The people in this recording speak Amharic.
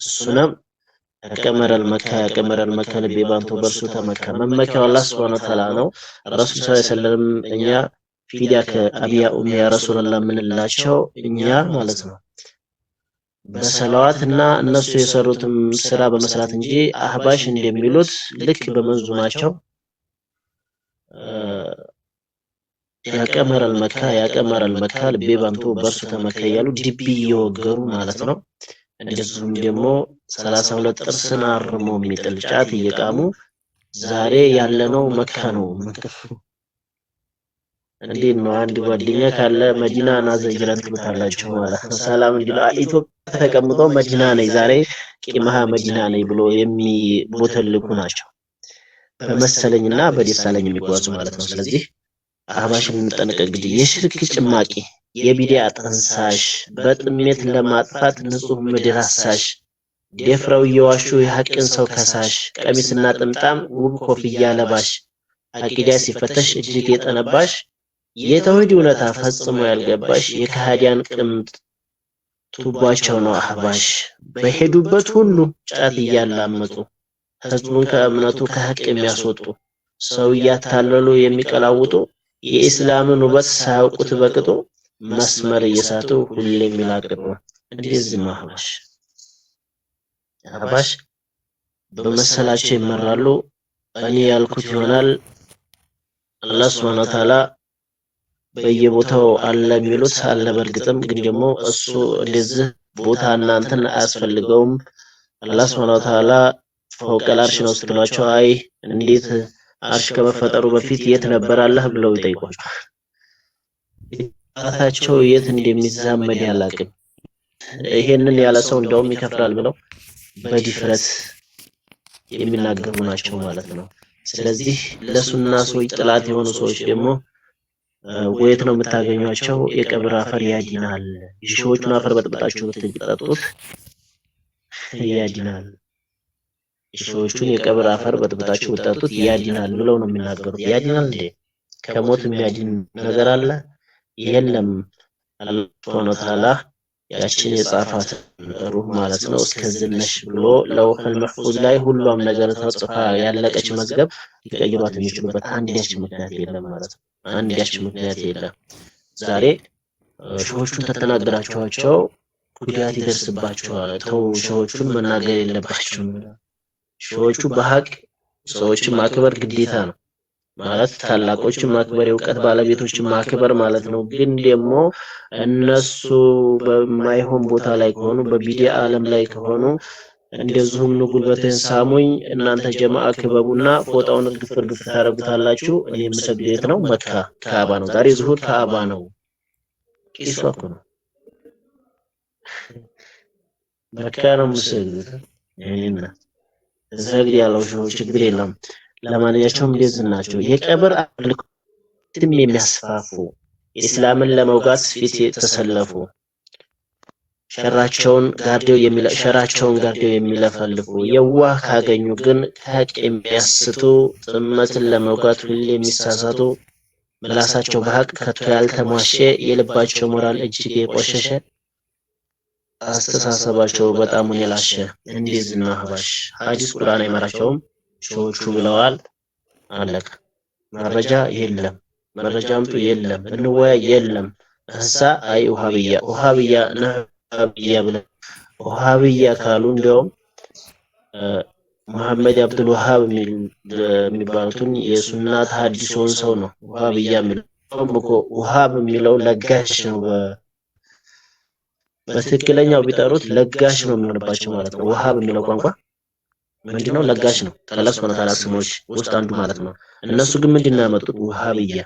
እሱንም ያቀመረል መካ ያቀመረል መካ ልቤ ባንቶ በእርሱ ተመካ። መመኪያው አላህ ሱብሓነሁ ወተዓላ ነው። ረሱል ሰለላሁ ዐለይሂ ወሰለም እኛ ፊዲያ ከአቢያ ኡሚ ያ ረሱላላህ የምንላቸው እኛ ማለት ነው በሰለዋት እና እነሱ የሰሩትም ስራ በመስራት እንጂ አህባሽ እንደሚሉት ልክ በመንዙማቸው ያቀመረል መካ ያቀመረል መካ ልቤ ባንቶ በእርሱ ተመካ እያሉ ድቢ እየወገሩ ማለት ነው። እንደዚሁም ደግሞ 32 ጥርስን አርሞ የሚጥል ጫት እየቃሙ ዛሬ ያለነው መካ ነው። እንዴት ነው? አንድ ጓደኛ ካለ መዲና ና ዘይረን ትሉታላችሁ ማለት ነው። ሰላም እንዲሉ ኢትዮጵያ ተቀምጦ መዲና ነኝ ዛሬ ቂመሃ መዲና ነኝ ብሎ የሚቦተልኩ ናቸው። በመሰለኝና በደሳለኝ የሚጓዙ ማለት ነው። ስለዚህ አህባሽን እንጠነቀቅ። እንግዲህ የሽርክ ጭማቂ፣ የቢዲያ ጠንሳሽ፣ በጥሜት ለማጥፋት ንጹህ ምድር አሳሽ፣ ደፍረው እየዋሹ የሐቅን ሰው ከሳሽ፣ ቀሚስና ጥምጣም ውብ ኮፍያ ለባሽ፣ አቂዳ ሲፈተሽ እጅግ የጠነባሽ፣ የተውሂድ እውነታ ፈጽሞ ያልገባሽ፣ የከሃዲያን ቅምጥ ቱቧቸው ነው አህባሽ። በሄዱበት ሁሉ ጫት እያላመጡ ህዝቡን ከእምነቱ ከሐቅ የሚያስወጡ፣ ሰው እያታለሉ የሚቀላውጡ፣ የኢስላምን ውበት ሳያውቁት በቅጡ መስመር እየሳቱ ሁሌም የሚላቅጡ። እንደዚህ ነው አህባሽ። አህባሽ በመሰላቸው ይመራሉ። እኔ ያልኩት ይሆናል። አላህ ሱብሓነሁ ወተዓላ በየቦታው አለ የሚሉት አለ። በእርግጥም ግን ደግሞ እሱ እንደዚህ ቦታ እናንተን አያስፈልገውም። አላህ ሱብሓነሁ ወተዓላ ፈውቀል አርሽ ነው ስትሏቸው አይ እንዴት አርሽ ከመፈጠሩ በፊት የት ነበር አላህ ብለው ይጠይቋቸዋል። ጣታቸው የት እንደሚዛመድ ያላቅም። ይሄንን ያለ ሰው እንደውም ይከፍራል ብለው በድፍረት የሚናገሩ ናቸው ማለት ነው። ስለዚህ ለሱና ሰዎች ጥላት የሆኑ ሰዎች ደግሞ ወየት ነው የምታገኟቸው? የቀብር አፈር ያድናል። የሺዎቹን አፈር በጥብጣችሁ ብትጠጡት ያድናል። የሺዎቹን የቀብር አፈር በጥብጣችሁ ብትጠጡት ያድናል ብለው ነው የሚናገሩት። ያድናል እንዴ? ከሞት የሚያድን ነገር አለ? የለም። አላህ ሱብሓነሁ ወተዓላ ያችን የጻፋት ሩህ ማለት ነው እስከዚህ ነሽ ብሎ ለውሑል መሕፉዝ ላይ ሁሏም ነገር ተጽፋ ያለቀች መዝገብ ሊቀይሯት የሚችሉበት አንዳች ምክንያት የለም ማለት ነው። አንዳች ምክንያት የለም። ዛሬ ሺዎቹን ተተናገራችኋቸው ጉዳት ይደርስባቸዋል። ተው ሺዎቹን መናገር የለባችሁም። ሺዎቹ በሀቅ ሰዎችን ማክበር ግዴታ ነው ማለት ታላቆችን ማክበር የእውቀት ባለቤቶችን ማክበር ማለት ነው። ግን ደግሞ እነሱ በማይሆን ቦታ ላይ ከሆኑ በቢዲያ ዓለም ላይ ከሆኑ እንደዚሁም ኑ ጉልበትህን ሳሙኝ እናንተ ጀማዓ ክበቡና ፎጣውን እርግፍ እርግፍ ታደርጉታላችሁ። እኔ የምሰግደው የት ነው? መካ ካዕባ ነው። ዛሬ ዙሁር ካዕባ ነው። ቂሷ እኮ ነው። መካ ነው የምሰግዱት። እኔና ሰግድ ያለው ችግር የለም። ለማንኛቸውም እንደዚህ ናቸው። የቀብር አምልኮትም የሚያስፋፉ ኢስላምን ለመውጋት ፊት የተሰለፉ ሸራቸውን ጋርደው የሚለፈልፉ የዋህ ካገኙ ግን ከሀቅ የሚያስቱ ጥመትን ለመውጋት ሁሌ የሚሳሳቱ ምላሳቸው በሀቅ ከቶ ያልተሟሸ የልባቸው ሞራል እጅግ የቆሸሸ አስተሳሰባቸው በጣሙን የላሸ እንደዚህ ነው አህባሽ። ሐዲስ ቁርአን አይመራቸውም። ሺዎቹ ብለዋል። አለቀ። መረጃ የለም። መረጃ አምጡ የለም። እንወያይ የለም። እሳ አይ ውሃብያ ውሃብያ ነሃብያ ብለ ውሃብያ ካሉ እንዲያውም መሐመድ አብዱል ወሃብ የሚባሉትን የሱና ተሐድሶን ሰው ነው ውሃብያ የሚለው። እኮ ውሃብ የሚለው ለጋሽ ነው። በትክክለኛው ቢጠሩት ለጋሽ ነው የሚሆንባቸው ማለት ነው። ውሃብ የሚለው ቋንቋ ምንድነው? ለጋሽ ነው። ከአላህ ሱብሓነሁ ወተዓላ ስሞች ውስጥ አንዱ ማለት ነው። እነሱ ግን ምንድነው ያመጡት? ውሃብያ።